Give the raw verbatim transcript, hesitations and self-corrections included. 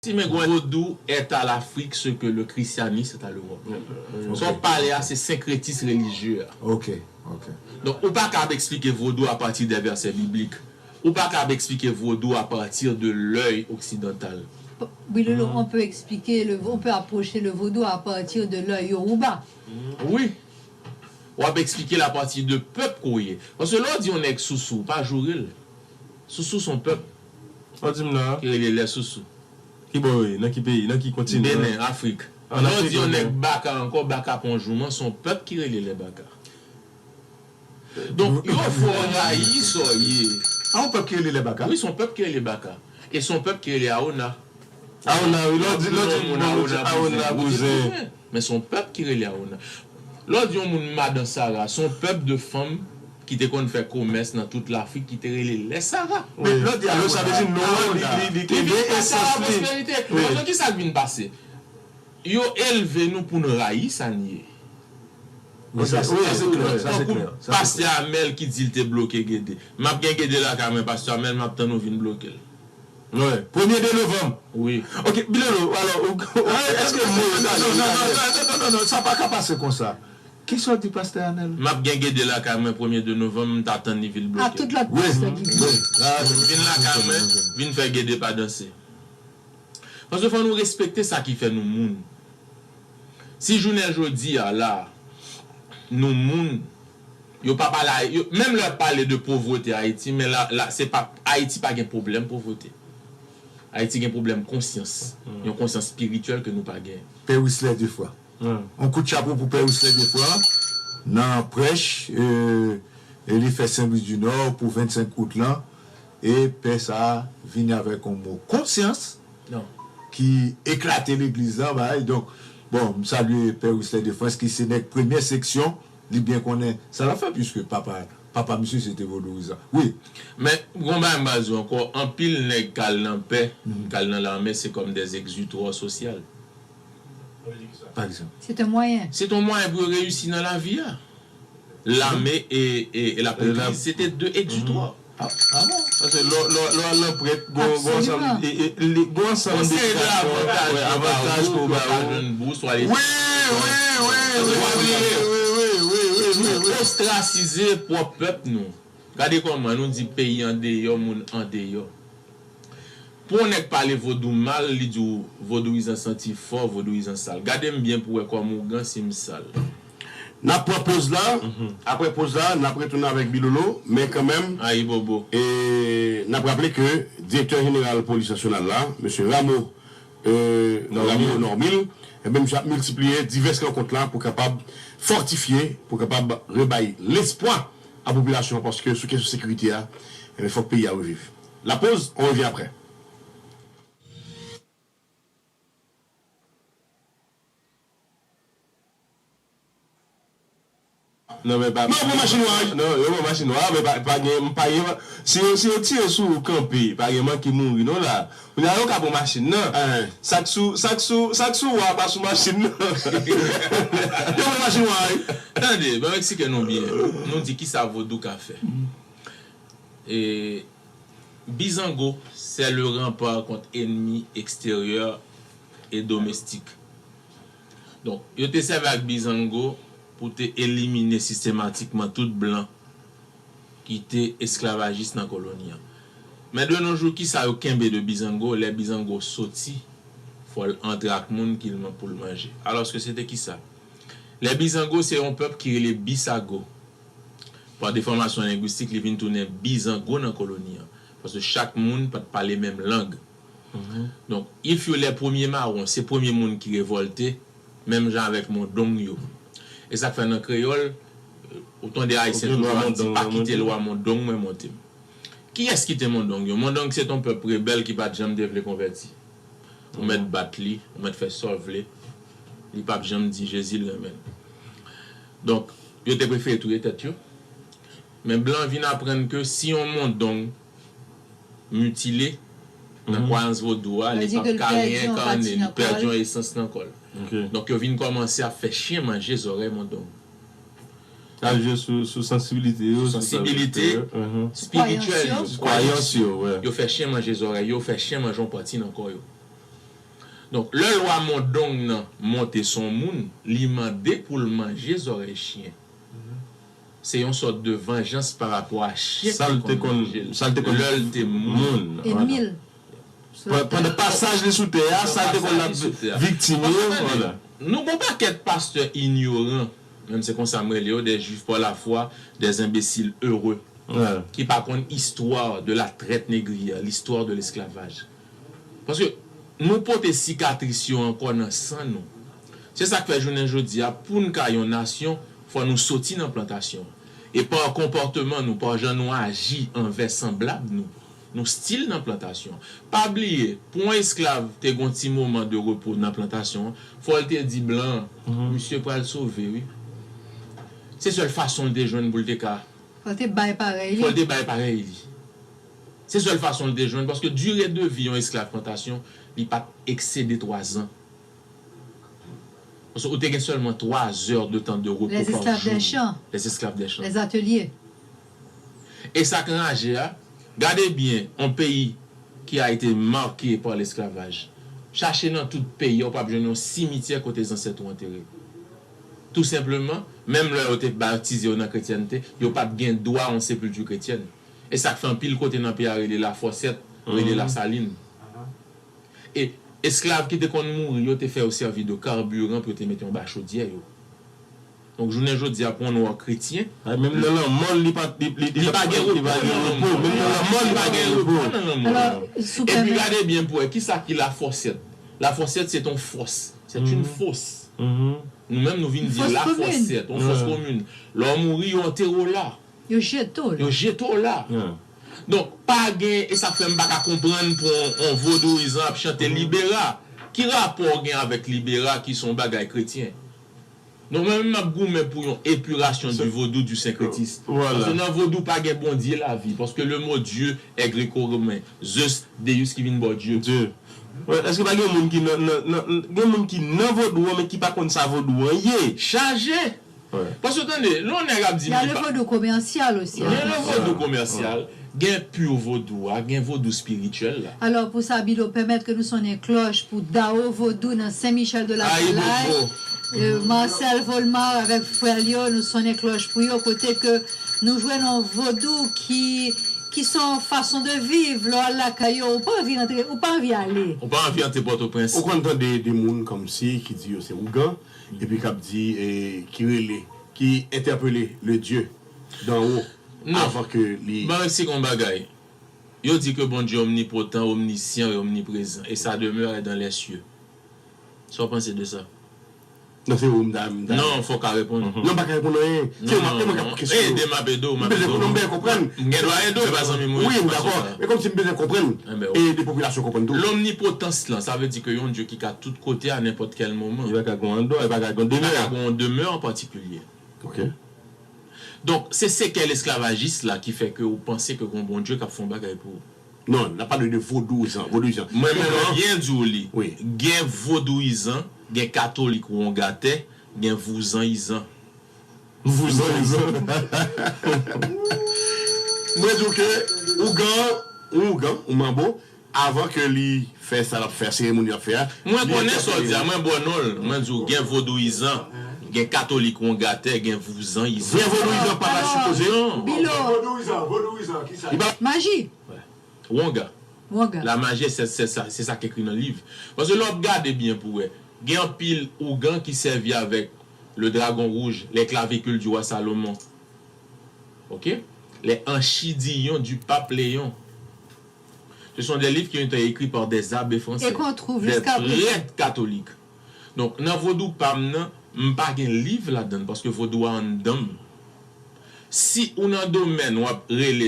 Si men gwen vodou est à l'Afrique ce que le christianisme est à l'Europe. Sa w pale a, se senkretis relijye a. Ok, ok. Donk, ou pa kab eksplike vodou apati de vèsè biblik. Ou pa kab eksplike vodou apati de lèy oksidantal. Bilolo, on peut expliquer, le, on peut approcher le vaudou à partir de l'œil yoruba. Wi. W ap eksplike l apati de pèp ke w ye. Paske lè w di yon nèg sousou, pa joure l. Sousou se yon pèp. Ou di m nan. Ki rele lè sousou. Ki bò yo ye? Nan ki peyi? Nan ki kontinan? Benen, Afrik. Lè w di yon nèg baka ankò, baka pa yon jouman, se yon pèp ki rele lè baka. Donk, yo fè w rayi sa w ye. A yon pèp ki rele lè baka? Wi, se yon pèp ki rele baka. E se yon pèp ki rele Aona. Aona, wi, lè w di, lè w di, Moun Aona, Aona, Bouzen, Bouzen. Men se yon pèp ki rele Aona. Lè w di yon moun madan Sara, se yon pèp de fanm ki te konn fè komès nan tout Lafrik ki te rele lè Sara. Men lè w di Alò, sa vle di non an, li, li, li kenbe esans li. Paske ki sa k vin pase? Yo elve nou pou n rayi sa n ye. Wi, sa se klè, sa se klè. Tankou pastè Amèl ki di l te bloke Gede. M ap gen Gede lakay mwen, pastè Amèl, m ap tann ou vin bloke l. Wi, premye de novanm. Wi. Ok, Bilolo, alò, ou, ou, èske mo yo ta Non, non, non, non, non, non, non, non, sa pa ka pase konsa. Kisa w di pastè Amèl? M ap gen Gede lakay mwen premye de novanm, m ta tann li vin bloke. A tout lòt pastè ki vin. Vin lakay mwen, vin fè Gede pa danse. Paske fò nou respekte sa ki fè nou moun. Si jounen jodi a la, nou moun, yo pa pale, yo, menm lè y ap pale de povrete Ayiti, men la, la, se pa, Ayiti pa gen pwoblèm povrete. Ayiti gen pwoblèm konsyans. Yon konsyans espirityèl ke nou pa gen. Pè Wislè Defwa. Yon kout chapo pou Pè Wislè Defwa nan prèch e li fè Senlwi di Nò pou vennsenk out lan. E pè sa a vini avèk yon mo konsyans ki eklate legliz la. Bagay. Donk, bon, m salye Pè Wislè Defwa ki se nèg premyè seksyon, li byen konnen sa l ap fè, piske papa, papa misye se te vodouyizan. Wi. Men, gon bagay m pral di w ankò, anpil nèg k al nan pè, k al nan lame, se kòm des exutoires social. Pa egzanp. Se te mwayen. Se te yon mwayen pou yo reyisi nan lavi a. Lame e, e, e lapolis, se te de egzitwa. Ah, ah bon? Paske lè, lè, lè w al nan prèt, gon, gon ansanm, e, e, li, gon ansanm Gon seri de edikasyon, avantaj wi, yo ba avantaj ou, pou yo yo ba pa ou. Jwenn bous, w ale Wi, wi, wi, wi, wi, wi, wi, wi, wi. Ostrasize pwòp pèp nou. Gade kòman nou di peyi andeyò, moun andeyò. Pou yon nèg pale vodou mal, li di w vodouyizan santi fò, vodouyizan sal. Gade m byen pou w wè kòman ougan si m sal. N ap pran poz la. Apre poz la, n ap retounen avèk Bilolo, men kanmenm, Ayibobo. E n ap raple ke Direktè Jeneral Polis Nasyonal la, Mesye Rameau, e, Rameau Normil, enben, misye ap miltipliye divès rankont la pou kapab fòtifye, pou kapab rebay lespwa a popilasyon an, paske sou kesyon sekirite a, enben, fòk peyi a reviv. La pause, on revient après. Non, men pa. Non, pran machin nwa a. Non, yo pran machin nwa a, men pa, pa gen, pa gen, si yo, si yo tire sou ou kanpe, pa gen manke mouri non la. Kounye a yo ka pran machin nan. Sa k sou, sa k sou, sa k sou wa pa sou machin nan. Yo pran machin nwa a, wi. Tande, ban m eksplike nou byen. Nou di kisa vodou ka fè. E, Bizango, c'est le rempart contre ennemis extérieurs et domestiques. Donk, yo te sèvi ak Bizango pou te elimine sistematikman tout blan ki te esklavajis nan koloni an. Men de nos jours, kisa yo kenbe de Bizango? Lè Bizango soti, fò l antre ak moun ki l man-, pou l manje. Alòske se te kisa? Lè Bizango se yon pèp ki rele Bisago. Pa defòmasyon lengwistik, li vin tounen Bizango nan koloni an. Paske chak moun pa t pale menm lang. Donk, if yo lè premye mawon, se premye moun ki revòlte, menm jan avèk Mondong yo. E sa k fè nan kreyòl, ou tande Ayisyen toujou ap di, pa kite lwa Mondong mwen monte m. Kiyès ki te Mondong yo? Mondong se t on pèp rebèl ki pa t janm te vle konvèti. Ou mèt bat li, ou mèt fè sa w vle, li p ap janm di Jezi l renmen l. Donk, yo te prefere touye tèt yo. Men blan vin aprann ke si yon Mondong mitile nan kwayans vodou a, li p ap ka reenkane, li pèdi yon esans nan kò l. Donk, yo vin kòmanse ap fè chen manje zòrèy Mondong. Al jwe sou, sou sansibilite yo, sou Sansibilite, espirityèl yo, kwayans yo, wè. Yo fè chen manje zòrèy yo, yo fè chen manje yon pati nan kò yo. Donk, lè lwa Mondong nan monte sou yon moun, li mande pou l manje zòrèy chen. Se yon sòt de vanjans pa rapò a chen ki te konn manje l lè l te moun. Pandan pasaj li sou tè a, sa l te konn ap viktim yo. Nou gon pakèt pastè inyoran, menm se konsa m rele yo, des juifs par la foi, des imbéciles heureux, ki pa konn istwa de la traite négrière, l'histoire de l'esclavage. Paske nou pote sikatris yo ankò nan san nou. Se sa k fè jounen jodi a, pou n ka yon nasyon, fò nou soti nan plantasyon. E pa konpòteman nou, pa jan nou aji anvè sanblab nou, nou still nan plantasyon. Pa bliye, pou yon esklav te gon ti moman de repo nan plantasyon an, fò l te di blan an, misye pral sove wi. Se sèl fason l te jwenn pou l te ka. Fò l te bay parèy li. Fò l te bay parèy li. Se sèl fason l te jwenn, paske dire de vi yon esklav plantasyon, li pa t eksede twa zan. Paske ou te gen sèlman twa zè de tan de repo pa jou. Les esclaves des champs. Les esclaves des champs. Les ateliers. E sa k anraje a, gade byen, yon peyi qui a été marqué par l'esclavage. Chache nan tout peyi a, ou p ap jwenn yon simityè kote zansèt ou antere. Tou senpleman, menm lè yo te batize yo nan kretyènte, yo p ap gen dwa yon sepilti kretyèn. E sa k fè anpil kote nan peyi a rele Lafòsèt, rele Lasalin. E esklav ki te konn mouri yo te fè yo sèvi de karbiran pou yo te mete anba chodyè yo. Donk jounen jodi a pou yon nwa kretyen. Menm nan lanmò l li pa li li li pa gen repo. Menm nan lanmò l li pa gen repo. Epi gade byen pou wè kisa ki Lafòsèt. Lafòsèt se t on fòs. C'est une fosse. Nou menm nou vin di Lafòsèt, yon fòs komin. Lè w mouri yo antere w la. Yo jete w la. Yo jete w la. Donk, pa gen, e sa k fè m pa ka konprann pou on, on vodouyizan ap chante libera. Ki rapò w gen avèk libera ki se yon bagay kretyen? Donk, mwen menm m ap goumen pou yon épurasyon du vodou du syncrétisme. Paske nan vodou pa gen Bondye lavi, paske le mot Dieu est gréco-romain, Zeus, Deus ki vin bò Dye. Dye. Èske pa gen moun ki nan, nan, nan, gen moun ki nan vodou an, men ki pa konn sa vodou an ye? Chaje! Paske tande, lè yon nèg ap di m li pa. Y a le vodou commercial aussi. Gen le vodou commercial, gen pur vodou a, gen vodou spirityèl la. Alò pou sa Bilo, pèmèt ke nou sonnen klòch pou Dao Vodou nan Sen Michèl de Lakalay. Marcel Volmar avèk frè l yo, nou sonnen klòch pou yo kote ke nou jwenn yon vodou ki ki se yon fason de viv. Lè w al lakay yo, ou pa anvi rantre, ou pa anvi ale. Ou pa anvi antre Pòtoprens. Ou konn tande de moun kòmsi ki di yo se ougan, epi k ap di, e, ki rele, ki entèpele le Dieu d'en haut avan ke li. Ban m eksplike yon bagay. Yo di ke Bondye omnipotan, omnisyan e omniprezan, et sa demeure dans les cieux. Sa w panse de sa? Non, se ou m ta, m ta. Non, fò w ka reponn. Non, m pa ka reponn anyen. Se ou m ap, e mwen k ap kesyon yo. Ede m ap ede w, m ap ede w. Non, m bezwen konprann. M gen dwa ede w, e pa zanmi m ou ye. Wi, m dakò. Men kòmsi m bezwen konprann. E ede popilasyon konprann tou. Lomnipotans lan, sa vle di ke yon Dye ki ka tout kote a nenpòt kèl moman. Li pa ka gen yon andwa, li pa ka gen yon demè. Li pa ka gen yon demè an patikilye. Ok. Donk, se sekè lesklavajis la ki fè ke ou panse ke gon Bondye k ap fè yon bagay pou ou. Non, n ap pale de vodouyizan, vodouyizan. Mwen menm, mwen byen di w li. Wi. Gen vodouyizan, gen katolik wongatè, gen vouzanyizan. Vouzanyizan. Mwen di w ke ougan, yon ougan, yon manbo, avan ke li fè sa l ap fè a, seremoni l ap fè a. Mwen konnen sa w di a, mwen ba w non l. Mwen di w, gen vodouyizan, gen katolik wongatè, gen vouzanyizan. Vrè vodouyizan pa ta sipoze. Non. Bilo. Vodouyizan, vodouyizan, kisa? Maji. Wonga. Wonga. La magie, c'est, c'est ça, c'est ça ki ekri nan liv. Paske lè w ap gade byen pou w wè, gen anpil ougan ki sèvi avèk le dragon rouge, les clavicules du roi Salomon. Ok? Les Anchidiyon du pape Léon. Ce sont des livres qui ont été écrits par des abbés français, des prêtres catholiques. Donk, nan vodou pa m nan, m pa gen liv ladan l, paske vodou a anndan m. Si ou nan domèn w ap rele